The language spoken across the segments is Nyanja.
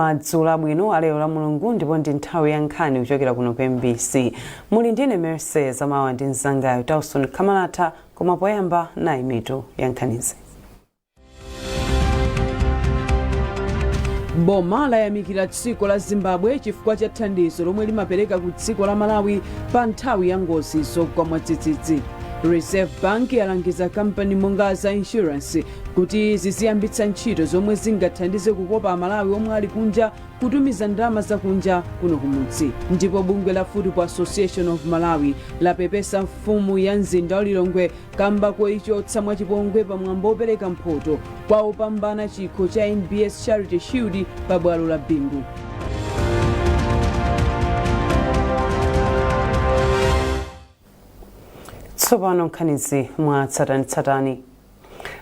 Madzulo abwino alero la Mulungu, ndipo ndi nthawi ya nkhani kuchokera kuno ku MBC. Muli ndine Mercy Zamawa ndi mzangayo Tauson Kamalatha, koma poyamba nayi mitu ya nkhanizi. Boma layamikira dziko la Zimbabwe chifukwa cha thandizo lomwe limapereka ku dziko la Malawi pa nthawi ya ngozi zogwa mwadzidzidzi. Reserve Bank yalangiza kampani monga za insurance kuti ziziyambitsa ntchito zomwe zingathandize kukopa Amalawi omwe ali kunja kutumiza ndalama zakunja kuno kumudzi. Ndipo bungwe la Football Association of Malawi lapepesa mfumu ya mzinda wa Lilongwe kamba koichotsa mwachipongwe pamwambo opereka mphoto kwa opambana chikho cha NBS Charity Shield pa bwalo la Bingu. Tsopano nkhanizi mwa tsatanetsatane.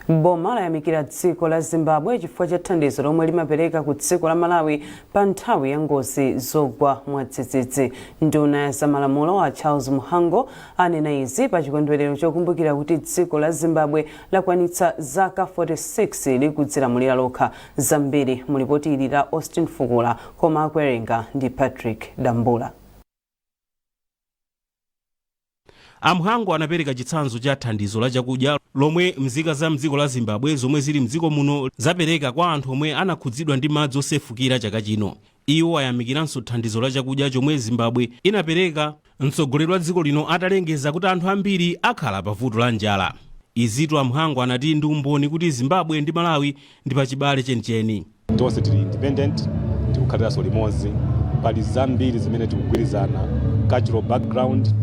Boma layamikira dziko la Zimbabwe chifukwa cha thandizo lomwe limapereka ku dziko la Malawi pa nthawi ya ngozi zogwa mwadzidzidzi. Nduna ya zamalamulo a Charles Mhango anena izi pa chikondwerero chokumbukira kuti dziko la Zimbabwe lakwanitsa zaka 46 likudzilamulira lokha. Zambiri mu lipoti ili la Austin Fukula, koma akuwerenga ndi Patrick Dambula. A Mhango anapereka chitsanzo cha thandizo la chakudya lomwe mzika za mdziko la Zimbabwe zomwe zili mdziko muno zapereka kwa anthu omwe anakhudzidwa ndi madzi osefukira chaka chino. Iwo ayamikiranso thandizo la chakudya chomwe Zimbabwe inapereka mtsogoleri wa dziko lino atalengeza kuti anthu ambiri akhala pa vuto la njala. Izitu a Mhango anati ndi umboni kuti Zimbabwe ndi Malawi ndi pachibale chenicheni. Tonse tili independent, tikukhaliranso limodzi. Pali zambiri zimene tikugwirizana, cultural background,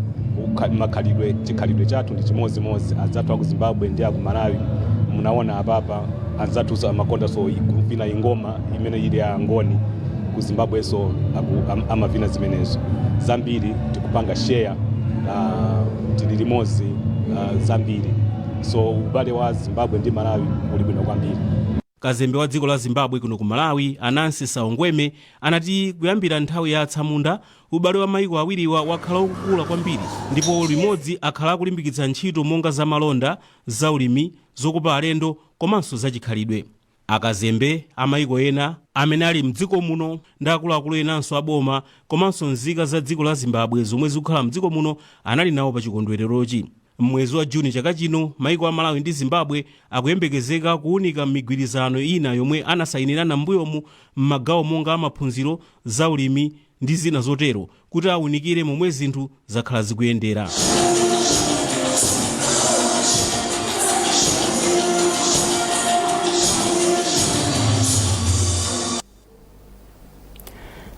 makhalidwe, chikhalidwe chathu ndi chimodzimodzi. Anzathu aku Zimbabwe ndi aku Malawi, munaona apapa anzathu amakondanso kuvina ingoma imene ili ya Ngoni, ku Zimbabwenso amavina zimenezo. Zambiri tikupanga share, tili limodzi zambiri, so ubale wa Zimbabwe ndi Malawi uli bwino kwambiri. Kazembe wa dziko la Zimbabwe kuno ku Malawi, a Nancy Saungweme, anati kuyambira nthawi ya atsamunda, ubale wa maiko awiriwa wakhala ukukula kwambiri ndipo limodzi akhala akulimbikitsa ntchito monga za malonda, zaulimi, zokopa alendo komanso zachikhalidwe. Akazembe a maiko ena amene ali mdziko muno ndi akuluakulu enanso a boma komanso nzika za dziko la Zimbabwe zomwe zikukhala mdziko muno anali nawo pa chikondwererochi. M'mwezi wa June chaka chino, maiko a Malawi ndi Zimbabwe akuyembekezeka kuunika migwirizano ina yomwe anasayinirana m'mbuyomu m'magawo monga a maphunziro, zaulimi ndi zina zotero kuti aunikire momwe zinthu zakhala zikuyendera.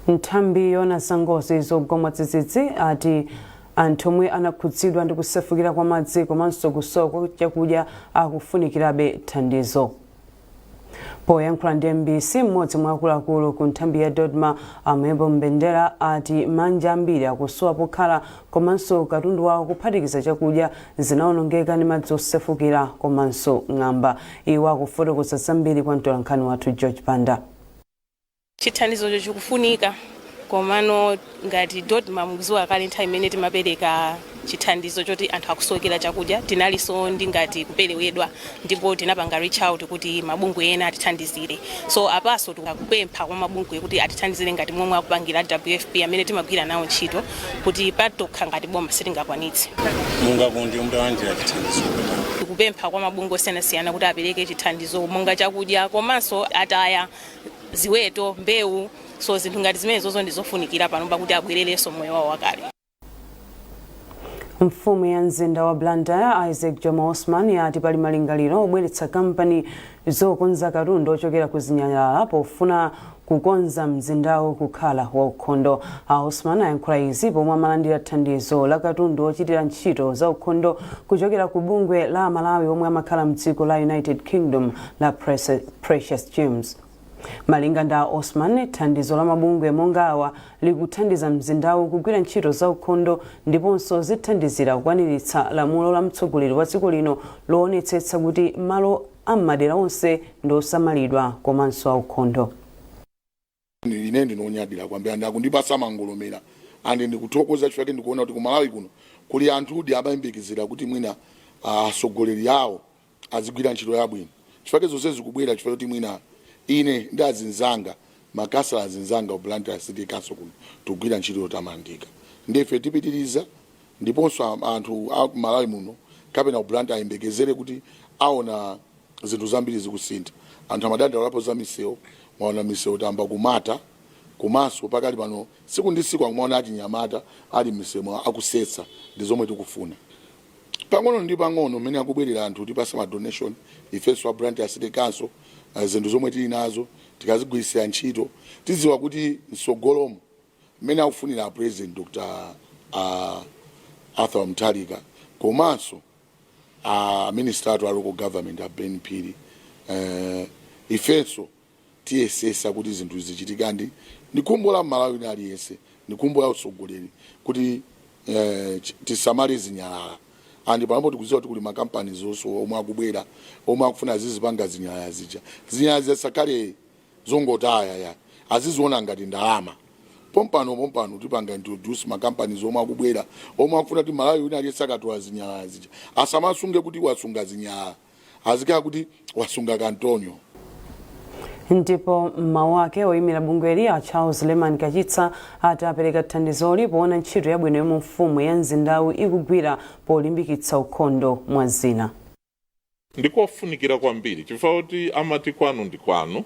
Nthambi yoona za ngozi zogwa mwadzidzidzi ati anthu omwe anakhudzidwa ndi kusefukira kwa madzi komanso kusowa kwa chakudya akufunikirabe thandizo. Poyankhula ndi MBC, mmodzi mwa akuluakulu ku nthambi ya DoDMA, a Mebo Mbendera, ati manja ambiri akusowa pokhala komanso katundu wawo kuphatikiza chakudya zinaonongeka ndi madzi osefukira komanso ng'amba. Iwo akufotokoza zambiri kwa mtolankhani wathu George Banda. Chithandizocho chikufunika, komano ngati DoDMA mukudziwa kale nthawi imene timapereka chithandizo choti anthu akusowekera chakudya, tinalinso ndi ngati kuperewedwa ndipo tinapanga reach out kuti mabungwe ena atithandizire. So apaso tikupempha kwa mabungwe kuti atithandizire ngati momwe akupangira WFP amene timagwira nawo ntchito, kuti patokha ngati boma sitingakwanitse. Mungakonde mutalandira chithandizo chotani? Tikupempha kwa mabungwe osiyanasiyana kuti apereke chithandizo monga chakudya, komanso ataya ziweto, mbewu, so zinthu ngati zimenezozo ndi zofunikira panopa kuti abwererenso moyo wawo wakale. Mfumu ya mzinda wa Blantyre, Isaac Jomo Osman, yati pali malingaliro obweretsa kampani zokonza katundu ochokera ku zinyalala pofuna kukonza mzindawu kukhala waukhondo. A Osman ayankhula izi pomwe amalandira thandizo la katundu ochitira ntchito za ukhondo kuchokera ku bungwe la Malawi omwe amakhala mdziko la United Kingdom la Precious Gems. Malinga ndi a Osman, thandizo la mabungwe monga awa likuthandiza mzindawu kugwira ntchito za ukhondo ndiponso zithandizira kukwaniritsa lamulo la mtsogoleri wa dziko lino loonetsetsa kuti malo a m'madera onse ndi osamalidwa komanso aukhondo. Ine ndinonyadira kwambiri and akundipasa mangolomera and ndikuthokoza chifukwa ndikuona kuti ku Malawi kuno kuli anthudi amayembekezera kuti mwina atsogoleri awo azigwira ntchito yabwino, chifukwa zonse zikubwera chifukwa choti mwina ine ndi azinzanga Makhansala azinzanga ku Blantyre City Council kuno tikugwira ntchito yotamandika. Ndife tipitiriza, ndiponso anthu a Malawi muno kapena ku Blantyre ayembekezere kuti aona zinthu zambiri zikusintha. Anthu amadandaulapo za misewu, mwaona misewu tayamba kumata. Komanso pakali pano tsiku ndi tsiku akumaona achinyamata ali m'misewu akusetsa, ndi zomwe tikufuna. Pang'ono ndi pang'ono mmene akubwerera anthu tipasa ma donation, ifenso a Blantyre City Council, zinthu zomwe tili nazo tikazigwirisira ntchito, tidziwa kuti mtsogolomo mmene akufunira a President Dr Arthur Mutharika komanso a minister athu a local government a Ben Phiri, ifenso tiyesesa kuti zinthu zichitika. Ndi khumbo la Mmalawi wina aliyense, ndi khumbo la utsogoleri kuti tisamale zinyalala. And panopo tikudziwa kuti kuli makampani zonso omwe akubwera omwe akufuna azizipanga zinyalala zija. Zinyalala zisakhale zongotaya ya, aziziona ngati ndalama. Pompano pompano tipanga introduce makampani omwe akubwera omwe akufuna kuti Malawi wina aliyense akatola zinyalala zija asamasunge kuti wasunga zinyalala, azikhala kuti wasunga kantonyo. Ndipo mmawu ake, oyimira bungweli a Charles Leman Kachitsa ati apereka thandizoli poona ntchito yabwino yomwe mfumu ya mzindawu ikugwira polimbikitsa ukhondo, mwa zina. Ndikofunikira kwambiri chifukwa kuti amati kwanu ndi kwanu.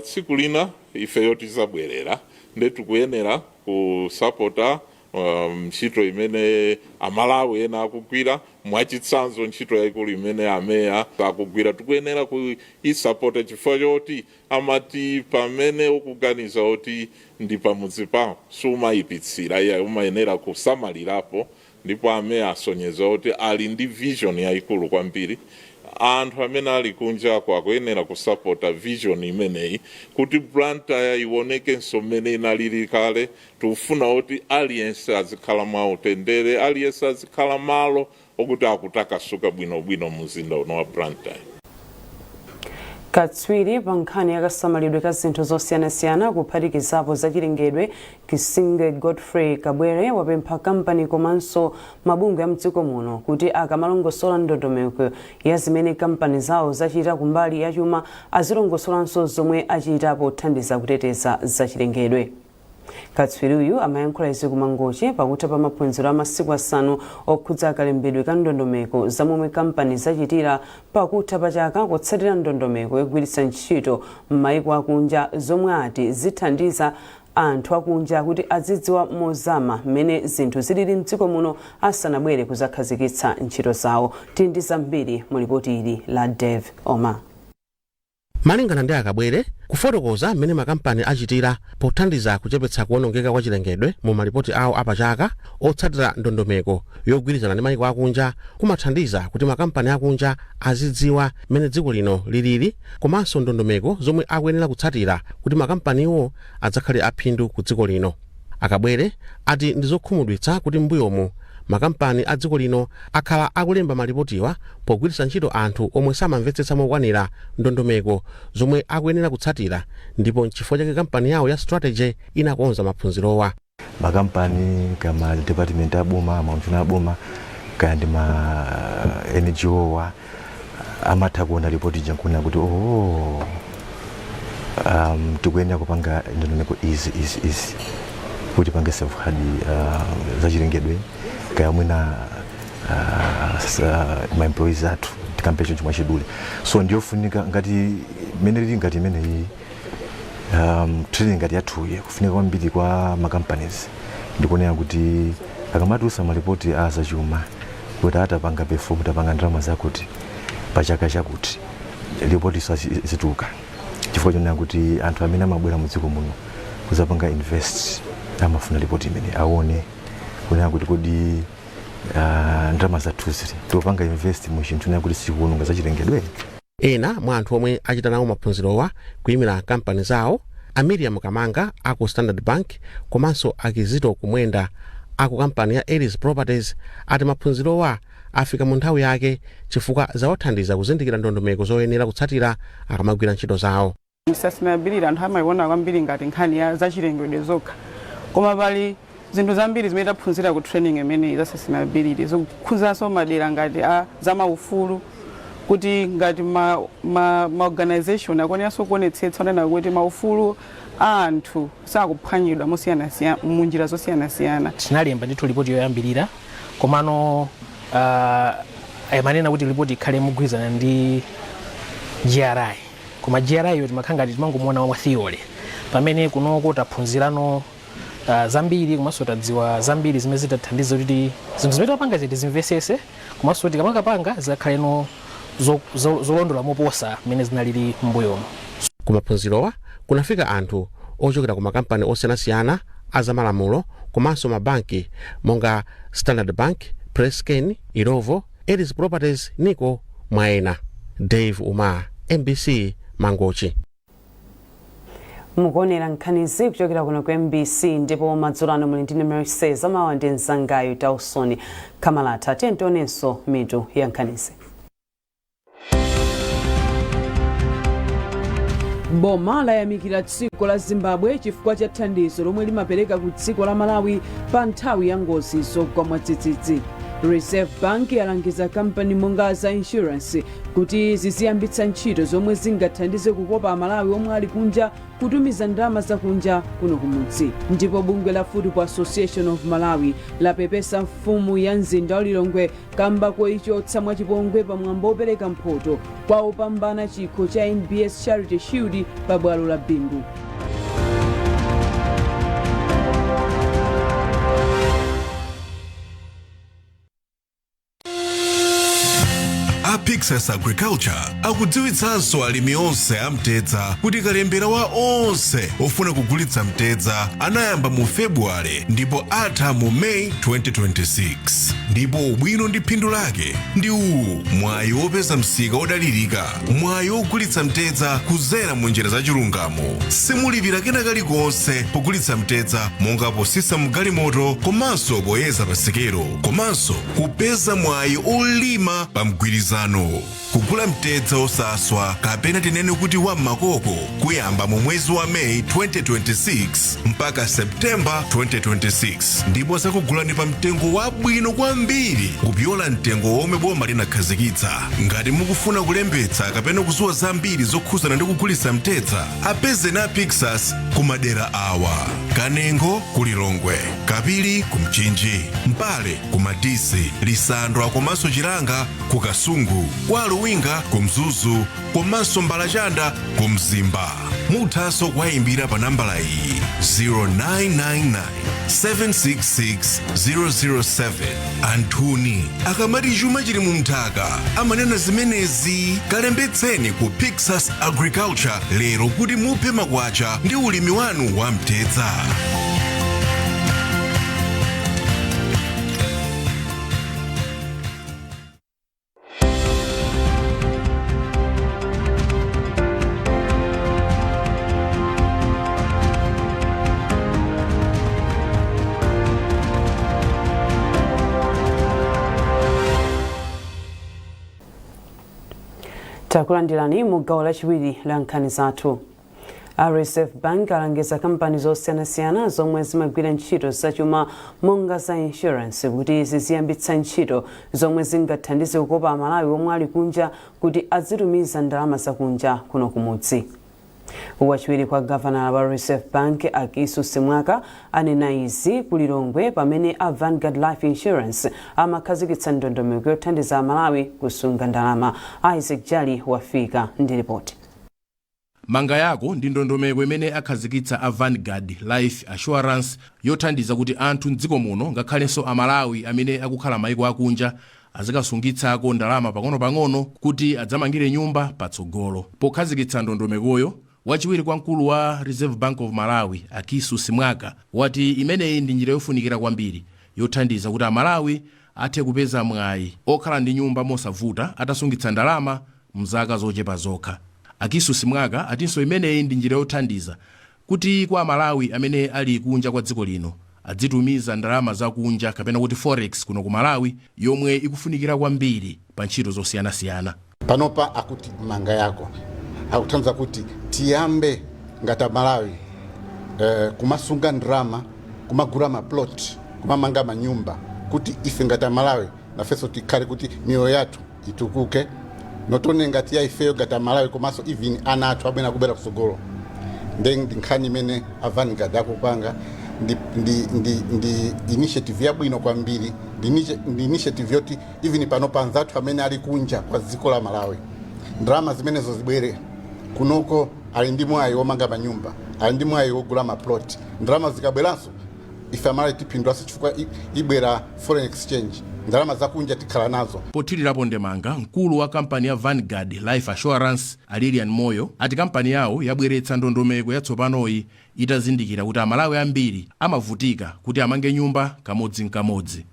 Tsiku lina ifeyo tizabwerera, nde tikuyenera kusapota ntchito imene Amalawi ena akugwira. Mwachitsanzo, ntchito yayikulu imene ameya akugwira tikuyenera kuisapota, chifukwa choti amati pamene ukuganiza kuti ndi pamudzi pawo sumayipitsira iye, umayenera kusamalirapo. Ndipo ameya asonyeza kuti ali ndi vision yayikulu kwambiri. Anthu amene ali kunjako akuyenera kusapota vision imeneyi kuti Blantyre ionekenso mmene inalili kale. Tikufuna kuti aliyense azikhala mwautendere, aliyense azikhala malo okuti akutakasuka bwinobwino mumzinda uno wa Blantyre. Katswiri pa nkhani yakasamalidwe ka zinthu zosiyanasiyana, kuphatikizapo zachilengedwe, Kisinge Godfrey Kabwere, wapempha kampani komanso mabungwe a mdziko muno kuti akamalongosola ndondomeko ya zimene kampani zawo zachita kumbali yachuma, azilongosolanso zomwe achita pothandiza kuteteza zachilengedwe. Katswiriyu amayankhula izi ku Mangochi pakutha pa maphunziro a masiku 5 okhudza kalembedwe ka ndondomeko za momwe kampani zachitira pakutha pa chaka kutsatira ndondomeko yogwiritsa ntchito m'mayiko akunja, zomwe ati zithandiza anthu akunja kuti azidziwa mozama mmene zinthu zilili mdziko muno asanabwere kuzakhazikitsa ntchito zawo. Tili ndi zambiri mu lipoti ili la Dave Omar. Malingana ndi Akabwere, kufotokoza mmene makampani achitira pothandiza kuchepetsa kuwonongeka kwa chilengedwe mu malipoti awo apachaka otsatira ndondomeko yogwirizana ndi mayiko akunja kumathandiza kuti makampani akunja azidziwa mmene dziko lino lilili komanso ndondomeko zomwe akuyenera kutsatira kuti makampaniwo adzakhale aphindu ku dziko lino. Akabwere ati ndi zokhumudwitsa kuti m'mbuyomu makampani a dziko lino akhala akulemba malipotiwa pogwiritsa ntchito anthu omwe samamvetsetsa mokwanira ndondomeko zomwe akuyenera kutsatira, ndipo nchifukwa chake kampani yawo ya Strategy inakonza maphunzirowa. Makampani kama department aboma, maunduna aboma, kaya ndi ma NGO wa, amatha kuona ripoti ija nkuona kuti, oh, tikuyenera kupanga ndondomeko izi, izi, izi kuti pange safeguard zachilengedwe, kaya mwina ma employees athu, tikambe choncho mwachidule. So ndiyofunika ngati mene lili, ngati imeneyi training ngati yathuyi kufunika kwambiri kwa ma companies, ndikunena kuti akamatulutsa malipoti a zachuma kuti atapanga perform, tapanga ndalama zakuti pa chaka chakuti, ripoti zituluka, chifukwa chonena kuti anthu amene amabwera mu dziko muno kuzapanga invest amafuna ripoti imene aone kunena kuti kodi ndalama zathu zili tikupanga invest mu chinthu chonena kuti sikuononga zachilengedwe. Ena mwa anthu omwe achita nawo maphunzirowa kuyimira kampani zawo, a Miriam Kamanga aku Standard Bank komanso Akizito Kumwenda aku kampani ya Aries Properties, ati maphunzirowa afika mu nthawi yake chifukwa zawathandiza kuzindikira ndondomeko zoyenera kutsatira akamagwira ntchito zawo. Sustainability anthu amayiona kwambiri ngati nkhani ya zachilengedwe zokha, koma pali zinthu zambiri zimene taphunzira ku training imeneyi za sustainability zikukhuzanso madera ngati a zamaufulu. Kuti ngati ma organization akuoneranso kuonetsetsa onena kuti maufulu a anthu sakuphwanyidwa mosiyanasiyana, munjira zosiyanasiyana. Tinalemba ndithu ripoti yoyambirira, komano amanena kuti ripoti ikhale mogwirizana ndi GRI, koma GRI yo timakhala ngati timangomuona mwa theory, pamene kunoko taphunzirano zambiri komanso tadziwa zambiri zimene zitathandiza kuti zinthu zimene tapanga tizimvesese, komanso tikamakapanga zikakhaleno zolondola moposa mmene zinalili m'mbuyomo. Kumaphunzirowa kunafika anthu ochokera ku makampani osiyanasiyana azamalamulo komanso mabanki monga Standard Bank, Presscane, Illovo, Ellis Properties, Nico, mwa ena. Dave Umar, MBC, Mangochi. Mukuonera nkhanizi kuchokera kuno ku MBC, ndipo madzulo ano muli ndine Mercy Zamawa ndi mzangayo Dawson Kamalata. Tiye tionenso mitu ya nkhanizi. Boma layamikira dziko la Zimbabwe chifukwa cha thandizo lomwe limapereka ku dziko la Malawi pa nthawi ya ngozi zogwa mwadzidzidzi. Reserve Bank yalangiza kampani monga za insurance kuti ziziyambitsa ntchito zomwe zingathandize kukopa Amalawi omwe ali kunja kutumiza ndalama zakunja kuno kumudzi. Ndipo bungwe la Football Association of Malawi lapepesa mfumu ya mzinda wa Lilongwe kamba koichotsa mwachipongwe pamwambo opereka mphoto kwa opambana chikho cha NBS Charity Shield pa bwalo la Bingu. A Pyxus Agriculture akudziwitsanso alimi onse a mtedza kuti kalembera wa onse ofuna kugulitsa mtedza anayamba mu Februwale ndipo atha mu May 2026. Ndipo ubwino ndi phindu lake ndi uwu: mwayi wopeza msika wodalirika, mwayi wogulitsa mtedza kuzera mu njira zachilungamo, simulipira kena kalikonse pogulitsa mtedza monga posisa mgalimoto komanso poyeza pasikelo, komanso kupeza mwayi olima pa mgwirizano, kugula mtedza osaswa kapena tinene kuti wa m'makoko kuyamba mu mwezi wa Meyi 2026 mpaka Septemba 2026, ndipo zakugulani pa mtengo wabwino kwambiri kupyola mtengo womwe boma linakhazikitsa. Ngati mukufuna kulembetsa kapena kudziwa zambiri zokhuzana ndi kugulitsa mtedza, apezeni a Pyxus ku madera awa: Kanengo ku Lilongwe, Kapili ku Mchinji, Mpale ku Madisi, Lisandwa komanso Chilanga ku Kasungu, kwa Luwinga ku Mzuzu komanso Mbalachanda ku Mzimba. Muthanso kuwayimbira pa nambala iyi, 0999 766 007. Anthuni akamati chuma chili mu mthaka amanena zimenezi. Kalembetseni ku Pyxus Agriculture lero kuti muphe makwacha ndi ulimi wanu wa mtedza. Takulandirani mu gawo lachiwiri la nkhani zathu. A Reserve Bank alangiza kampani zosiyanasiyana zomwe zimagwira ntchito zachuma monga za insurance kuti ziziyambitsa ntchito zomwe zingathandize kukopa Amalawi omwe ali kunja kuti azitumiza ndalama zakunja kuno kumudzi. Wachiwiri kwa gavanala wa Reserve Bank, Akisu Simwaka, anena izi ku Lilongwe pamene a Vanguard Life Insurance amakhazikitsa ndondomeko yothandiza Amalawi kusunga ndalama. Isaac Jali wafika ndi ripoti. Manga Yako ndi ndondomeko imene akhazikitsa a Vanguard Life Assurance yothandiza kuti anthu mdziko muno ngakhalenso Amalawi amene akukhala maiko akunja azikasungitsako ndalama pang'onopang'ono kuti adzamangire nyumba patsogolo. Pokhazikitsa ndondomekoyo, wachiwiri kwa mkulu wa Reserve Bank of Malawi, Akisu Simwaka, wati imeneyi ndi njira yofunikira kwambiri yothandiza kuti Amalawi athe kupeza mwayi okhala ndi nyumba mosavuta atasungitsa ndalama mzaka zochepa zokha. Akisu Simwaka atinso imeneyi ndi njira yothandiza kuti kwa Amalawi amene ali kunja kwa dziko lino adzitumiza ndalama zakunja kapena kuti forex kuno ku Malawi yomwe ikufunikira kwambiri pa ntchito zosiyanasiyana. Panopa akuti Manga Yako, akuthandiza kuti tiyambe ngati Amalawi kumasunga ndalama, kumagula maplot, kumamanga manyumba, kuti ife ngati Amalawi nafenso tikhale kuti miyoyo yathu itukuke. Not only ngati ya ifeyo ngati Amalawi, komanso even ana athu amene akubwera kusogolo. Then ndi nkhani imene a Vanguard akupanga ndi initiative yabwino kwambiri, ndi initiative yoti even pano panzathu amene ali kunja kwa dziko la Malawi, ndalama zimenezo zibwere kunoko, ali ndi mwayi womanga manyumba, ali ndi mwayi wogula maplot. Ndalama zikabweranso, ife Amalawi tipindulaso chifukwa ibwera foreign exchange, ndalama zakunja tikhala nazo. Pothirirapo ndemanga, mkulu wa kampani ya Vanguard Life Assurance, a Lilian Moyo, ati kampani yawo yabweretsa ndondomeko yatsopanoyi itazindikira kuti Amalawi ambiri amavutika kuti amange nyumba kamodzi-nkamodzi.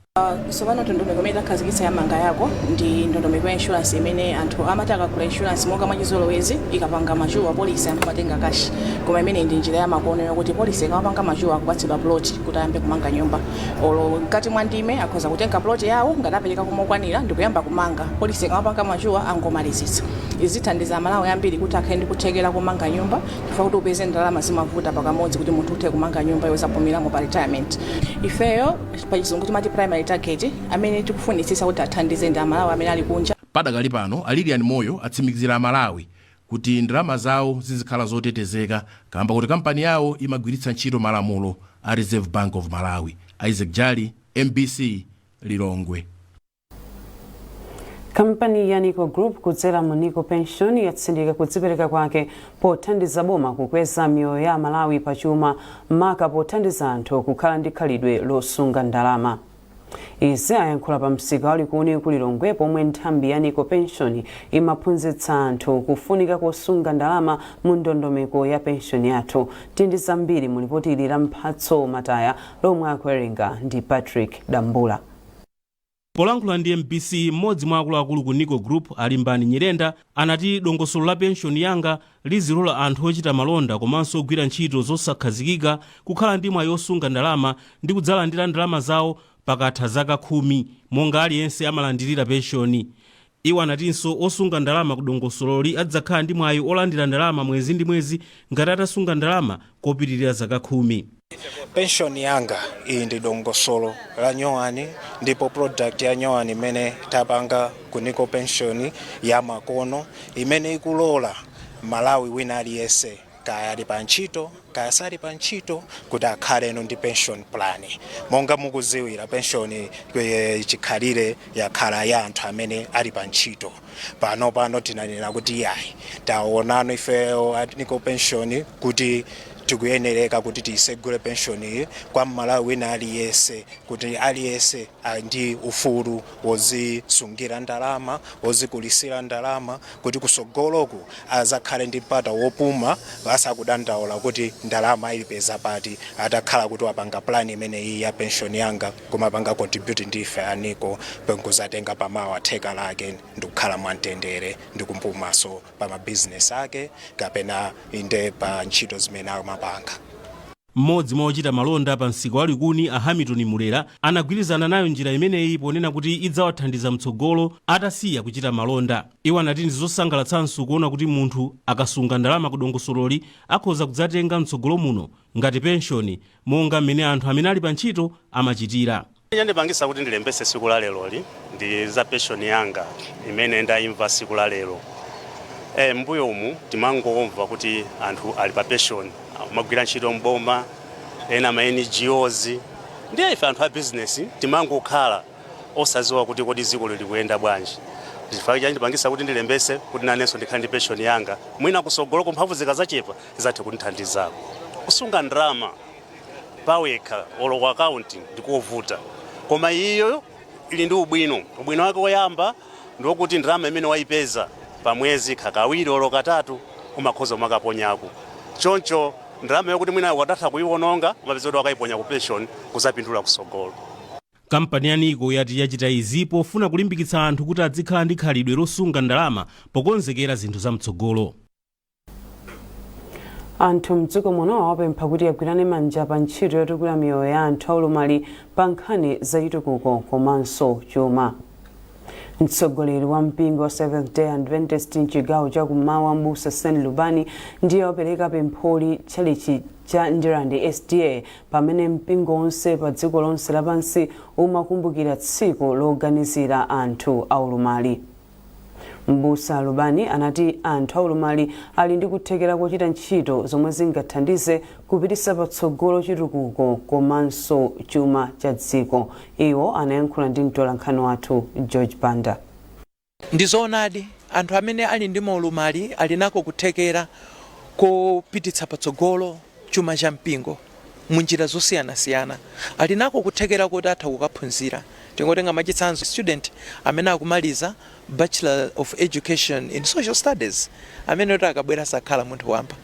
Tsopano ndondomeko imene takhazikitsa ya Manga Yako ndi ndondomeko ya insurance imene anthu amati akagula insurance monga mwachizolowezi, ikapanga mature policy, anthu amatenga cash. Koma imene ndi njira ya makono yokuti policy ikamapanga mature, akupatsidwa plot kuti ayambe kumanga nyumba. Olo mkati mwa ndime akhoza kutenga plot yawo ngati apereka komokwanira ndikuyamba kumanga. Policy ikamapanga mature, angomalizitsa. Izithandiza Amalawi ambiri kuti akhale ndi kuthekera kumanga nyumba, chifukwa kuti upeze ndalama zimavuta pakamodzi kuti munthu uthe kumanga nyumba yozapumiramo pa retirement. Ifeyo pachizungu timati primary target amene tikufunitsitsa kuti athandize ndi Amalawi amene ali kunja. Padakali pano, a Lilian Moyo atsimikizira Amalawi kuti ndalama zawo zizikhala zotetezeka kamba kuti kampani yawo imagwiritsa ntchito malamulo a Reserve Bank of Malawi. Isaac Jali, MBC, Lilongwe. Kampani ya Nico Group kudzera mu Nico Pension yatsindika kudzipereka kwake pothandiza boma kukweza miyoyo ya Malawi pachuma, maka pothandiza anthu kukhala ndi khalidwe losunga ndalama. Izi ayankhula pa msika wa Likuni ku Lilongwe, pomwe nthambi ya Nico Pension imaphunzitsa anthu kufunika kosunga ndalama mu ndondomeko ya Pension Yathu. Tindi zambiri mu lipoti ili la Mphatso Mataya lomwe akuwerenga ndi Patrick Dambula. Polankhula ndi MBC, mmodzi mwa akuluakulu ku Nico Group, Alimbani Nyirenda, anati dongosolo la Pension Yanga lizilola anthu ochita malonda komanso ogwira ntchito zosakhazikika kukhala ndi mwayi osunga ndalama ndi kudzalandira ndalama zawo pakatha zaka 10, monga aliyense amalandirira penshoni. Iwo anatinso osunga ndalama ku dongosololi adzakhala ndi mwayi olandira ndalama mwezi ndi mwezi ngati atasunga ndalama kopitirira zaka 10. Pension Yanga iyi ndi dongosolo la nyowani ndipo product ya nyowani imene tapanga ku Nico Pension ya makono, imene ikulola Malawi wina aliyense, kaya ali pa ntchito kaya sali pa ntchito, kuti akhaleno ndi pension plan. Monga mukuziwira, pension chikhalire yakhala ya anthu amene ali pa ntchito. Pano pano tinanena kuti yayi, taonano ifeyo a Nico Pension kuti tikuyenereka kuti tiyisegule pension iyi kwa Mmalawi wina aliyense, kuti aliyense ali ndi ufulu wozisungira ndalama, wozikulisira ndalama, kuti kusogoloku azakhale ndi mpata wopuma asakudandaula kuti ndalama ayipeza pati, atakhala kuti wapanga plan imeneyi ya Pension Yanga, kumapanga contribute ndife a Nico, penkuzatenga pamawa theka lake ndikukhala mwamtendere ndikumpumaso pa mabizinesi ake kapena inde pa ntchito zimene amapanga. Mmodzi mwa ochita malonda pa msika wa Likuni, a Hamilton Mulera, anagwirizana nayo njira imeneyi ponena kuti idzawathandiza mtsogolo atasiya kuchita malonda. Iwo anati ndi zosangalatsanso kuona kuti munthu akasunga ndalama ku dongosololi akhoza kudzatenga mtsogolo muno ngati penshoni, monga mmene anthu amene ali pa ntchito amachitira. Chandipangisa kuti ndilembese siku la leroli ndi za Pension Yanga imene ndayimva siku la lero. Mbuyo umu timangomva kuti anthu ali pa pension, amagwira ntchito mboma, ena ma NGOs. Ndiye ife anthu a business timangokhala osaziwa kuti kodi dziko lili kuyenda bwanji. Chifukwa chandipangisa kuti ndilembese kuti nanenso ndikhale ndi pension yanga, mwina kusogoloko mphamvu zikazachepa zizathe kundithandizako. Kusunga ndalama pawekha olo ku akaunti ndikovuta, koma iyo ili ndi ubwino. Ubwino wake woyamba ndiwokuti ndalama imene wayipeza pa mwezi, kawiri olo katatu, umakhoza umakaponyako. Choncho ndalama yokuti mwina wadatha kuyiwononga, umapeza kuti wakayiponya ku pension, kuzapindula kusogolo. Kampani ya Nico yati yachita izi pofuna kulimbikitsa anthu kuti adzikhala ndi khalidwe losunga ndalama pokonzekera zinthu zamtsogolo. Anthu mdziko muno awapempha kuti agwirane manja pa ntchito yotukula miyoyo ya anthu aulumali pa nkhani zachitukuko komanso chuma. Mtsogoleri wa mpingo wa Seventh Day Adventist mchigawo chakummawa, Mbusa St Lubani, ndiye wapereka pempholi tchalichi cha Ndirande SDA pamene mpingo wonse pa dziko lonse lapansi umakumbukira tsiku loganizira anthu aulumali. Mbusa Lubani anati anthu aulumali ali ndi kuthekera kochita ntchito zomwe zingathandize kupititsa patsogolo chitukuko komanso chuma cha dziko. Iwo anayankhula ndi mtolankhani wathu George Banda. Ndi zoonadi, anthu amene ali ndi maulumali ali nako kuthekera kopititsa patsogolo chuma cha mpingo mu njira zosiyanasiyana. Ali nako kuthekera koti atha kukaphunzira. Tingotenga mwachitsanzo student amene akumaliza Bachelor of Education in Social Studies, amene oti akabwera sakhala munthu wamba,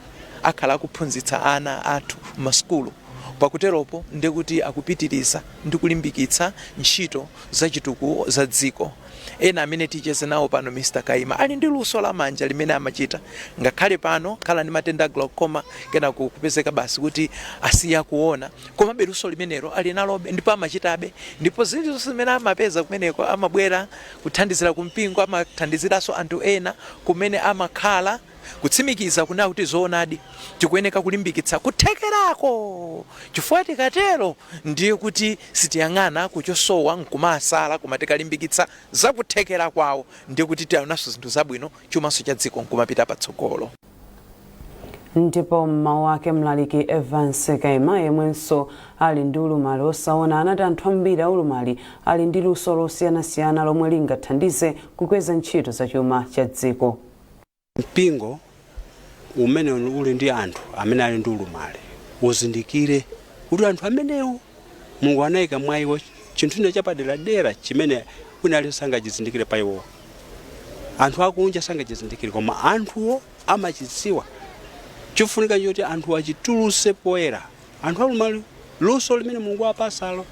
akhala akuphunzitsa ana athu m'masukulu. Pakuteropo ndiye kuti akupitiriza ndi kulimbikitsa ntchito zachitukuko za dziko. Ena amene ticheze nawo pano, Mr Kaima, ali ndi luso la manja limene amachita ngakhale pano akhala ndi matenda a glaucoma, kenako kupezeka basi kuti asiya kuona, komabe luso limenelo ali nalobe ndipo amachitabe, ndipo zilizonse zimene amapeza kumeneko amabwera kuthandizira kumpingo, amathandiziranso anthu ena kumene amakhala. Kutsimikiza kunena kuti zoonadi tikuyeneka kulimbikitsa kuthekerako, chifukwa tikatero ndiye kuti sitiyang'ana kuchosowa nkumasala, koma tikalimbikitsa za kuthekera kwawo ndiye kuti tionanso zinthu zabwino, chumanso cha dziko nkumapita patsogolo. Ndipo m'mawu ake, mlaliki Evans Kaima, yemwenso ali ndi ulumali osaona, anati anthu ambiri aulumali ali ndi luso losiyanasiyana lomwe lingathandize kukweza ntchito za chuma cha dziko. Mpingo umene uli ndi anthu amene ali ndi ulumali uzindikire kuti anthu amenewo Mulungu anayika mwa iwo chinthu china chapaderadera chimene wina aliyense sangachizindikire pa iwo. Anthu akunja sangachizindikire, koma anthuwo amachidziwa. Chofunika choti anthu achituluse poyera. Anthu aulumali, luso limene Mulungu wapasalo,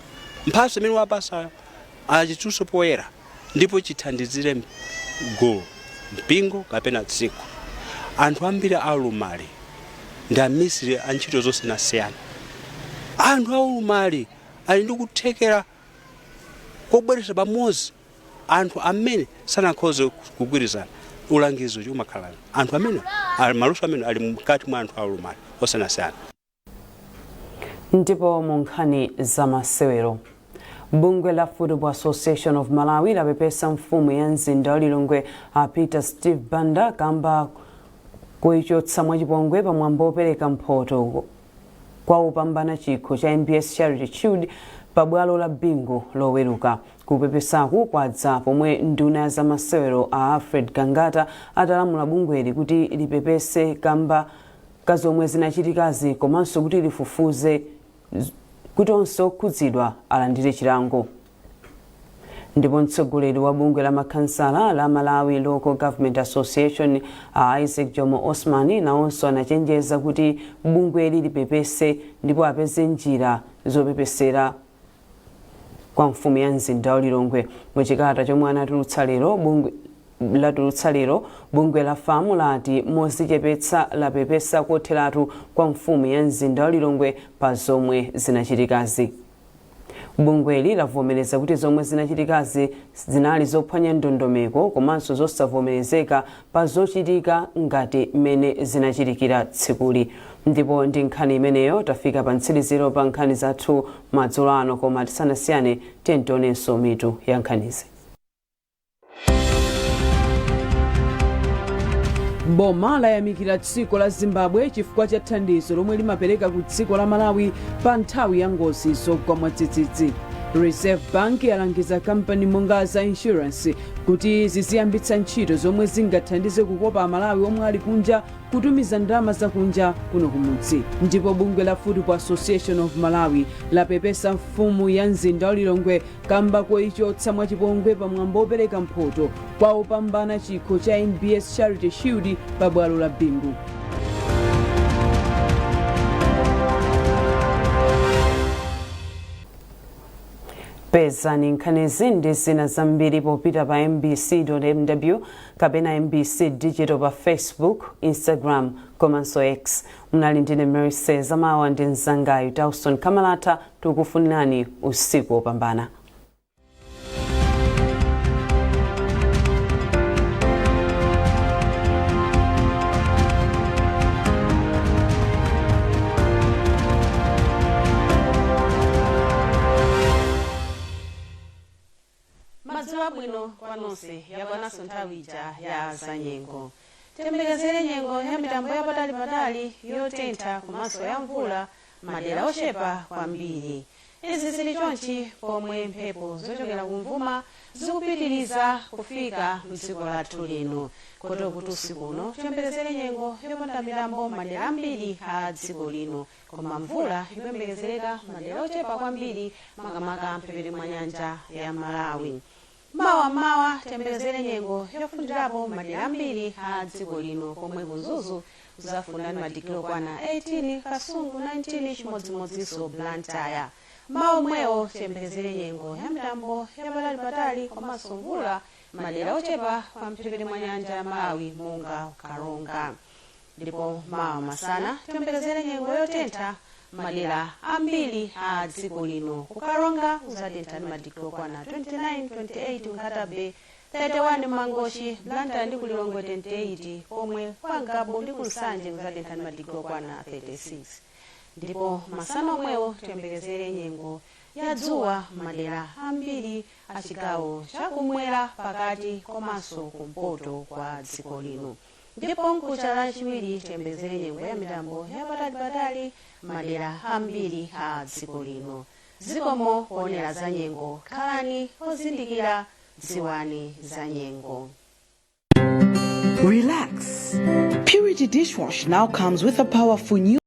mphatso imene wapasayo, achituluse poyera ndipo chithandizire gulu, mpingo kapena dziko. Anthu ambiri aulumali ndi amisiri a ntchito zosiyanasiyana. Anthu aulumali ali ndi kuthekera kobweretsa pamodzi anthu amene sanakhoze kugwirizana. Ulangizi uja umakhala anthu amene maluso amene ali mkati mwa anthu aulumali osiyanasiyana. Ndipo mu nkhani za masewero, bungwe la Football Association of Malawi lapepesa mfumu ya mzinda wa Lilongwe a Peter Steve Banda kamba koichotsa mwachipongwe pamwambo wopereka mphoto kwa opambana chikho cha MBS Charity Shield pa bwalo la Bingu Loweruka. Kupepesaku kwadza pomwe nduna ya zamasewero a Alfred Gangata atalamula bungweli kuti lipepese kamba ka zomwe zinachitikazi komanso kuti lifufuze kuti onse okhudzidwa alandire chilango. Ndipo mtsogoleri wa bungwe la makhansala la Malawi Local Government Association a Isaac Jomo Osman nawonso anachenjeza kuti bungweli lipepese ndipo apeze njira zopepesera kwa mfumu ya mzinda wa Lilongwe. Muchikalata chomwe anatulutsa lero bungwe latulutsa lero, bungwe la FAM lati mozichepetsa lapepesa kotheratu kwa mfumu ya mzinda wa Lilongwe pa zomwe zinachitikazi. Bungweli lavomereza kuti zomwe zinachitikazi zinali zophwanya ndondomeko komanso zosavomerezeka pa zochitika ngati mmene zinachitikira tsikuli. Ndipo ndi nkhani imeneyo tafika pa mtsiriziro pa nkhani zathu madzulo ano, koma tisanasiyane tiyeni tionenso mitu ya nkhanizi. Boma layamikira dziko la Zimbabwe chifukwa cha thandizo lomwe limapereka ku dziko la Malawi pa nthawi ya ngozi zogwa mwadzidzidzi. Reserve Bank yalangiza kampani monga za insurance kuti ziziyambitsa ntchito zomwe zingathandize kukopa Amalawi omwe ali kunja kutumiza ndalama zakunja kuno kumudzi. Ndipo bungwe la Football Association of Malawi lapepesa mfumu ya mzinda wa Lilongwe kamba koichotsa mwachipongwe pa mwambo wopereka mphoto kwa opambana chikho cha MBS Charity Shield pa bwalo la Bingu. Pezani nkhanizi ndi zina zambiri popita pa mbc.mw kapena MBC Digital pa Facebook, Instagram komanso X. Munali ndine Mercy Zamawa ndi mzangayu Dawson Kamalata, tikufunirani usiku wopambana. Madzulo. Madzulo abwino kwa nonse. Yakwananso nthawi ija ya zanyengo. Tiyembekezere nyengo ya mitambo yapatali-patali, yotentha komanso ya mvula madera ochepa kwambiri. Izi zili chonchi pomwe mphepo zochokera kumvuma zikupitiriza kufika mdziko lathu lino, kotero kuti usiku uno tiyembekezere nyengo yopanda mitambo madera ambiri a dziko lino, koma mvula ikuyembekezereka madera ochepa kwambiri, makamaka mphepete mwa nyanja ya Malawi. Mawa mmawa tiyembekezere nyengo yofundirapo madera ambiri a dziko lino, komwe ku Mzuzu kuzafunda ndi madigiri okwana 18, Kasungu 19, chimodzimodzinso Blantyre. Mawa omwewo tiyembekezere nyengo ya mitambo yapatali-patali komanso mvula madera ochepa pa mphepete mwa nyanja ya Malawi monga Karonga. Ndipo mawa masana tiyembekezere nyengo yotentha madera ambiri a dziko lino. Ku Karonga kuzatentha ndi madigiri okwana 29, 28 Nkhata Bay, 31 Mangochi, Blantyre ndi kuLilongwe 28, pomwe kwa Ngabu ndi kuNsanje kuzatentha ndi madigiri okwana 36. Ndipo masana omwewo tiyembekezere nyengo ya dzuwa madera ambiri a chigawo chakumwera, pakati komanso kumpoto kwa dziko lino. Ndipo mkucha Lachiwiri tiyembekezere nyengo ya mitambo yapatali-patali madera ambiri a dziko lino. Zikomo kuonera za nyengo. Khalani ozindikira, dziwani za nyengo. Relax. Purity dishwash now comes with a powerful new